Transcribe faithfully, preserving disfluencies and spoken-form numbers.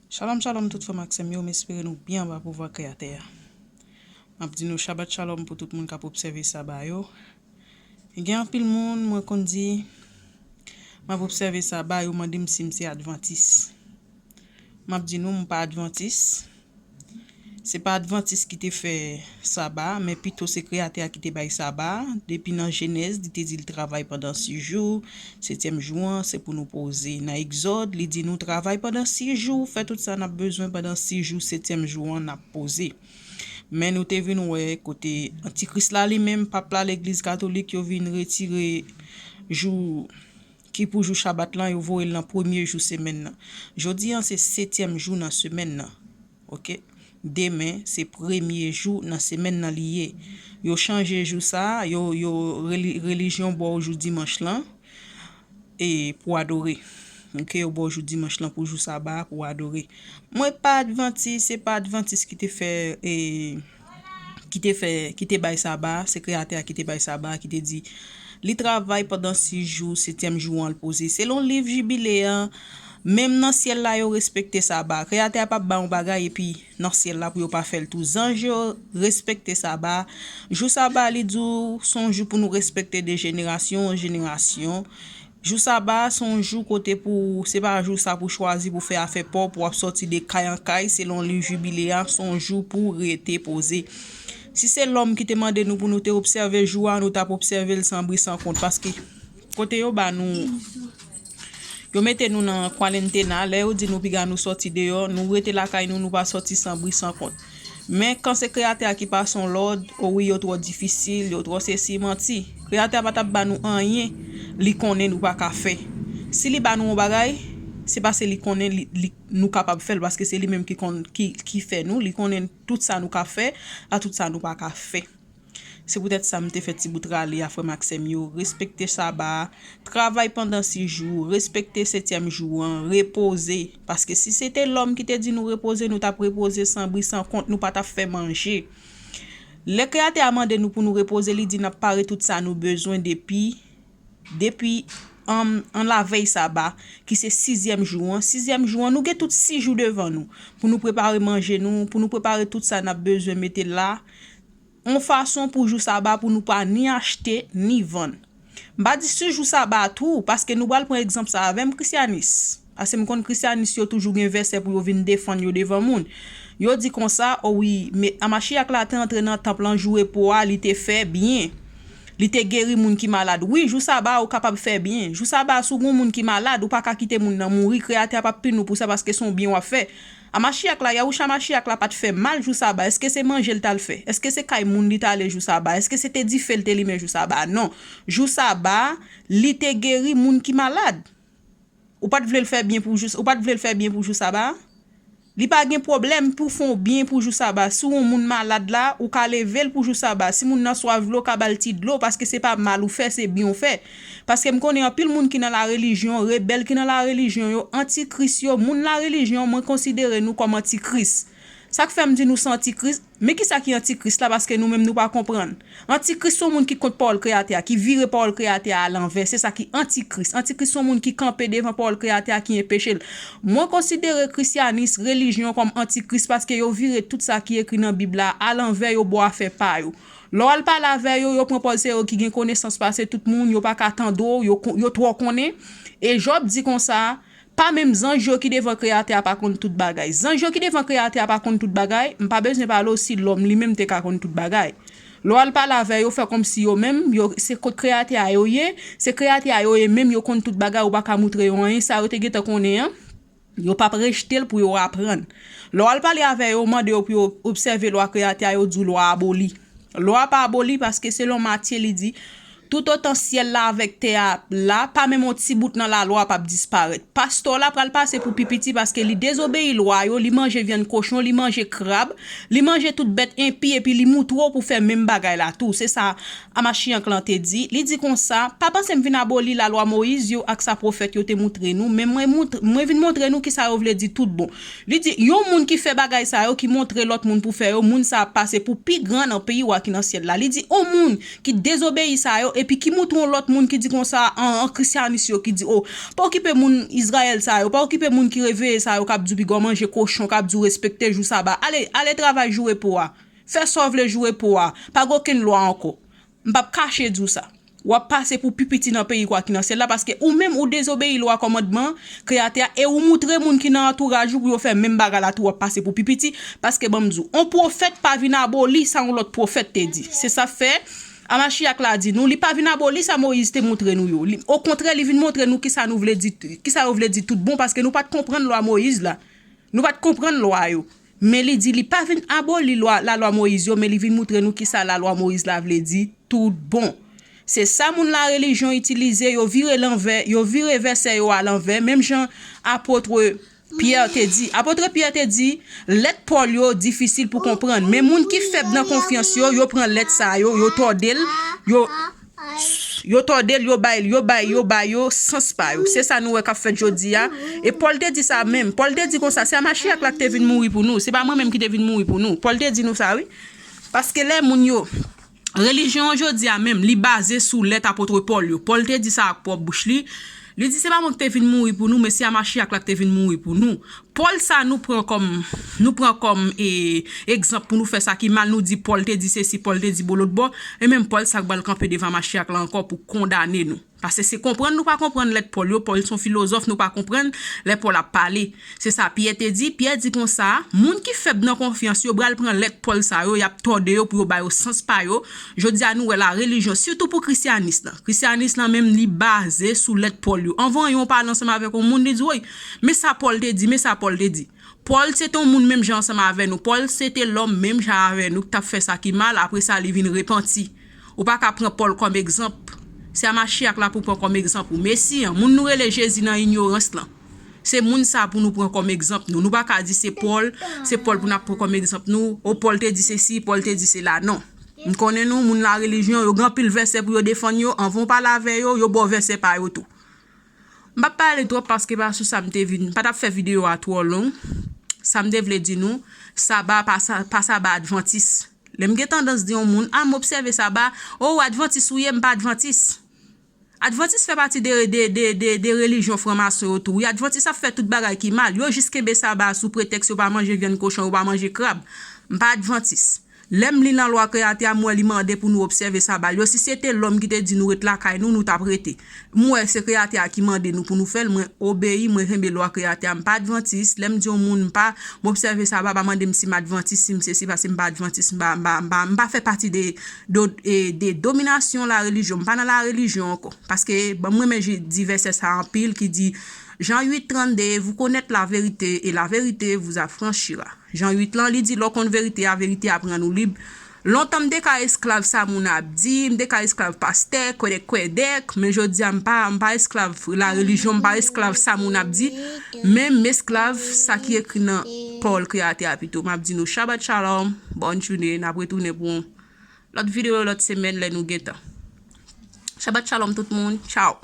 Shalom, shalom, tout frè m ak sè m yo, m espere nou byen anba pouvwa Kreyatè a. M ap di nou Shabbat Shalom pou tout moun k ap obsève Saba yo. Gen anpil moun, mwen konn di, m ap obsève Saba, yo mande m si m se Advantis. M ap di nou, m pa Advantis. Se pa Advantis ki te fè Saba, men pito se Kreyatè a ki te bay Saba. Depi nan Jenèz, li te di l travay pandan sis jou, setyèm jou an, se pou nou poze. Nan Egzòd, li di nou travay pandan sis jou, fè tout sa n ap bezwen pandan sis jou, setyèm jou an, n ap poze. Men nou te vin wè kote Antikris la li menm, pap la, legliz katolik, yo vin retire jou ki pou jou Shabbat lan, yo voye l nan premye jou semèn nan. Jodi an se setyèm jou nan semèn nan. Oke? Demen se premye jou nan semèn nan li ye. Yo chanje jou sa, yo, yo reli-, relijyon ba w jou dimanch lan e pou adore. Oke, yo ba w jou dimanch lan pou jou Saba pou adore. Mwen pa Advantis, se pa Advantis ki te fè, e, ki te fè, ki te bay Saba, se Kreyatè a ki te bay Saba, ki te di, li travay pandan sis jou, setyèm jou an l poze. Selon liv Jibile an, menm nan syèl la yo respekte Saba. Kreyatè a p ap bay yon bagay epi nan syèl la pou yo pa fè l tou. Zanj yo respekte Saba. Jou Saba, li di w, se yon jou pou nou respekte de jenerasyon an jenerasyon. Jou Saba, se yon jou kote pou, se pa jou sa pou chwazi pou fè afè pa w, pou w ap sòti de kay an kay, selon liv Jibile a, se yon jou pou rete poze. Si se lòm ki te mande nou pou nou te obsève jou a, nou t ap obsève l san bri san kont, paske kote yo ba nou, yo mete nou nan kwarantena, lè yo di nou piga nou sòti deyò, nou rete lakay nou, nou pa sòti san bri san kont. Men kan se Kreyatè a ki pase yon lòd, o wi, yo twò difisil, yo twò sesi, manti. Kreyatè a pa t ap ba nou anyen li konnen nou pa ka fè. Si li ba nou yon bagay, se paske li konnen li, li, nou kapab fè l, paske se li menm ki konn, ki, ki fè nou, li konnen tout sa nou ka fè, ak tout sa nou pa ka fè. Se poutèt sa m te fè ti bout rale a, frè m ak sè m yo, respekte Saba a, travay pandan sis jou, respekte setyèm jou an, repoze. Paske si se te lòm ki te di nou repoze, nou t ap repoze san bri san kont, nou pa t ap fè manje. Lè Kreyatè a mande nou pou nou repoze, li di n ap pare tout sa nou bezwen depi, depi, ann, an lavèy Saba, ki se sizyèm jou an. Sizyèm jou an, nou gen tout sis jou devan nou pou nou prepare manje nou, pou nou prepare tout sa n ap bezwen mete la, yon fason pou jou Saba pou nou pa ni achte, ni vann. M pa di sis jou Saba a tou, paske nou pral pran egzanp sa avè m, Krisyanis. Paske m konn Krisyanis yo toujou gen vèsè pou yo vin defann yo devan moun. Yo di konsa, o wi, men Amachiyach la te antre nan tanp lan jou repo a, li te fè byen. Li te geri moun ki malad. Wi, jou Saba a ou kapab fè byen. Jou Saba a, si w gen yon moun ki malad, ou pa ka kite moun nan mouri, Kreyatè a p ap pini w pou sa, paske se yon byen w ap fè. Amachiyach la, Yahusha Machiyach la pa t fè mal jou Saba. Èske se manje l t al fè? Èske se kay moun li t ale jou Saba? Èske se te dife l te limen jou Saba? Non. Jou Saba, li te geri moun ki malad. Ou pa t vle l fè byen pou jou, ou pa t vle l fè byen pou jou Saba? Li pa gen pwoblèm pou fè w byen pou jou Saba. Si w yon moun malad la, ou ka leve l pou jou Saba. Si moun nan swaf dlo, ou ka ba l ti dlo, paske se pa mal ou fè, se byen ou fè. Paske m konnen anpil moun ki nan larelijyon, rebèl ki nan larelijyon yo, antikris yo, moun larelijyon, mwen konsidere nou kòm antikris. Sa k fè m di nou se antikris, men kisa ki antikris la, paske nou menm nou pa konprann. Antikris se yon moun ki kont pawòl Kreyatè a, ki vire pawòl Kreyatè a alanvè, se sa ki antikris. Antikris se yon moun ki kanpe devan pawòl Kreyatè a, ki enpeche l. Mwen konsidere krisyanis, relijyon kòm antikris, paske yo vire tout sa ki ekri nan Bib la alanvè, yo ba w afè pa yo. Lè w al pale avè yo, yo pran pòz se yo ki gen konesans pase tout moun, yo pa ka tande w, yo, yo twò konnen. E Jòb di konsa, pa menm zanj yo ki devan Kreyatè a pa konn tout bagay. Zanj yo ki devan Kreyatè a pa konn tout bagay, m pa bezwen pale w si lòm li menm te ka konn tout bagay. Lè w al pale avè yo, fè kòmsi yo menm, yo, se kot Kreyatè a yo ye, se Kreyatè a yo ye menm, yo konn tout bagay, ou pa ka moutre yo anyen, sa yo te gentan konnen an. Yo p ap rejte l pou yo aprann. Lè w al pale avè yo, mande yo pou yo obsève lwa Kreyatè a, yo di w lwa a aboli. Lwa a pa aboli paske selon Matye, li di, toutotan syèl la avèk tè a la, pa menm yon ti bout nan lalwa p ap disparèt. Pastè w la pral pase pou pi piti paske li dezobeyi lwa yo, li manje vyann kochon, li manje krab, li manje tout bèt enpi epi li moutre w pou fè menm bagay la tou. Se sa Amachiyach lan te di, li di konsa, pa panse m vin aboli lalwa Moyiz yo ak sa pwofèt yo te moutre nou, men mwen moutre, mwen vin montre nou kisa yo vle di tout bon. Li di, yon moun ki fè bagay sa yo, ki montre lòt moun pou fè yo, moun sa ap pase pou pi gran nan peyi wa ki nan syèl la. Li di, yon moun ki dezobeyi sa yo, epi ki moutre yon lòt moun ki di konsa, an, an, Krisyanis yo ki di, o, pa okipe moun Izrayèl sa yo, pa okipe moun ki reveye sa yo, k ap di w piga w manje kochon, k ap di w respekte jou saba. Ale, ale travay jou repo a. Fè sa w vle jou repo a. Pa gen okenn lwa ankò. M p ap kache di w sa. W ap pase pou pi piti nan peyi kwa ki nan syèl la, paske ou menm ou dezobeyi lwa kòmandman Kreyatè a, e ou moutre moun ki nan antouraj ou pou yo fè menm bagay la tou, w ap pase pou pi piti, paske ban m di w, on pwofèt pa vin aboli sa on lòt pwofèt te di. Se sa fè Amachiyak la di nou, li pa vin aboli sa Moyiz te moutre nou yo. Li, okontrè, li vin montre nou kisa nou vle di, kisa yo vle di tout bon, paske nou pa t konprann lwa Moyiz la. Nou pa t konprann lwa yo. Men li di li pa vin aboli lwa, lalwa Moyiz yo, men li vin moutre nou kisa lalwa Moyiz la vle di tout bon. Se sa moun larelijyon itilize, yo vire lanvè, yo vire vèsè yo alanvè, menm jan apot Pyè te di. Apot Pyè te di, lèt Pòl yo difisil pou konprann, men moun ki fèb nan konfyans yo, yo pran lèt sa yo, yo tòde l, yo, yo tòde l, yo bay, yo bay, yo bay yo sans pa yo. Se sa nou wè k ap fèt jodi a. E Pòl te di sa menm. Pòl te di konsa, se Amachiyak la ki te vin mouri pou nou. Se pa mwen menm ki te vin mouri pou nou. Pòl te di nou sa, wi. Paske lè moun yo, relijyon an jodi a menm, li baze sou lèt apot Pòl yo. Pòl te di sa ak pwòp bouch li. Li di, se pa mwen ki te vin mouri pou nou, men se Amachiyak la ki te vin mouri pou nou. Pòl sa nou pran kòm, nou pran kòm, e, egzanp pou nou fè sa ki mal, nou di Pòl te di sesi, Pòl te di bo lòt bò, e menm Pòl sa k pral kanpe devan Machiyak la ankò pou kondane nou. Paske se konprann nou pa konprann lèt Pòl yo, Pòl se yon filozòf, nou pa konprann lè Pòl ap pale. Se sa Pyè te di, Pyè di konsa, moun ki fèb nan konfyans yo pral pran lèt Pòl sa yo, y ap tòde yo pou yo ba yo sans pa yo. Jodi a nou wè larelijyon, sitou pou krisyanis lan. Krisyanis lan menm li baze sou lèt Pòl yo. Anvan yon pale ansanm avèk yon moun, li di, woy, men sa Pòl te di, men sa Pòl te di. Pòl se te yon moun menm jan ansanm avè nou. Pòl se te lòm menm jan avè nou ki t ap fè sa ki mal, apre sa li vin repanti. Ou pa ka pran Pòl kòm egzanp. Se a Machiyak la pou pran kòm egzanp ou. Mesi an, moun nou rele Jezi nan inyorans lan. Se moun sa pou nou pran kòm egzanp nou. Nou pa ka di se Pòl, se Pòl pou n ap pran kòm egzanp nou. O Pòl te di sesi, Pòl te di sela. Non. M konnen nou, moun larelijyon, yo gen anpil vèsè pou yo defann yo. Anvan w pale avè yo, yo ba w vèsè pa yo tou. M p ap pale twòp paske pa sou sa m te vin. M pa t ap fè videyo a twò long. Sa m te vle di nou, saba pa sa, pa saba advantis. Lè m gen tandans di yon moun, a, m obsève saba, o, advantis ou ye, m pa advantis. Advantis fè pati de, de, de, de, de relijyon franmason yo tou. Wi, advantis ap fè tout bagay ki mal. Yo jis kenbe saba a sou pretèks yo pa manje vyann kochon, yo pa manje krab. M pa advantis. Lè m li nan lwa Kreyatè a, m wè li mande pou nou obsève saba l yo. Si se te lòm ki te di nou ret lakay nou, nou t ap rete. M wè se Kreyatè a ki mande nou pou nou fè l, mwen obeyi, mwen kenbe lwa Kreyatè a. M pa advantis. Lè m di yon moun m pa, m obsève saba, pa mande m si m advantis, si m sesi, paske m pa advantis, m pa, m pa, m pa, m pa fè pati de, de, e, de dominasyon larelijyon. M pa nan larelijyon ankò. Paske, bon, m renmen di vèsè sa anpil ki di, Jan uit trannde, vous connaître la vérité et la vérité vous affranchira. Jan uit lan, li di, lè w konn verite a, verite a ap rann ou lib. Lontan m te ka esklav sa moun ap di, m te ka esklav pastè, kwèdèk kwèdèk, men jodi a m pa, m pa esklav larelijyon, m pa esklav sa moun ap di, men m esklav sa ki ekri nan pawòl Kreyatè a pito. M ap di nou Shabbat Shalom, bòn jounen, n ap retounen pou yon lòt videyo lòt semèn lè nou gen tan. Shabbat Shalom tout moun, tchaw.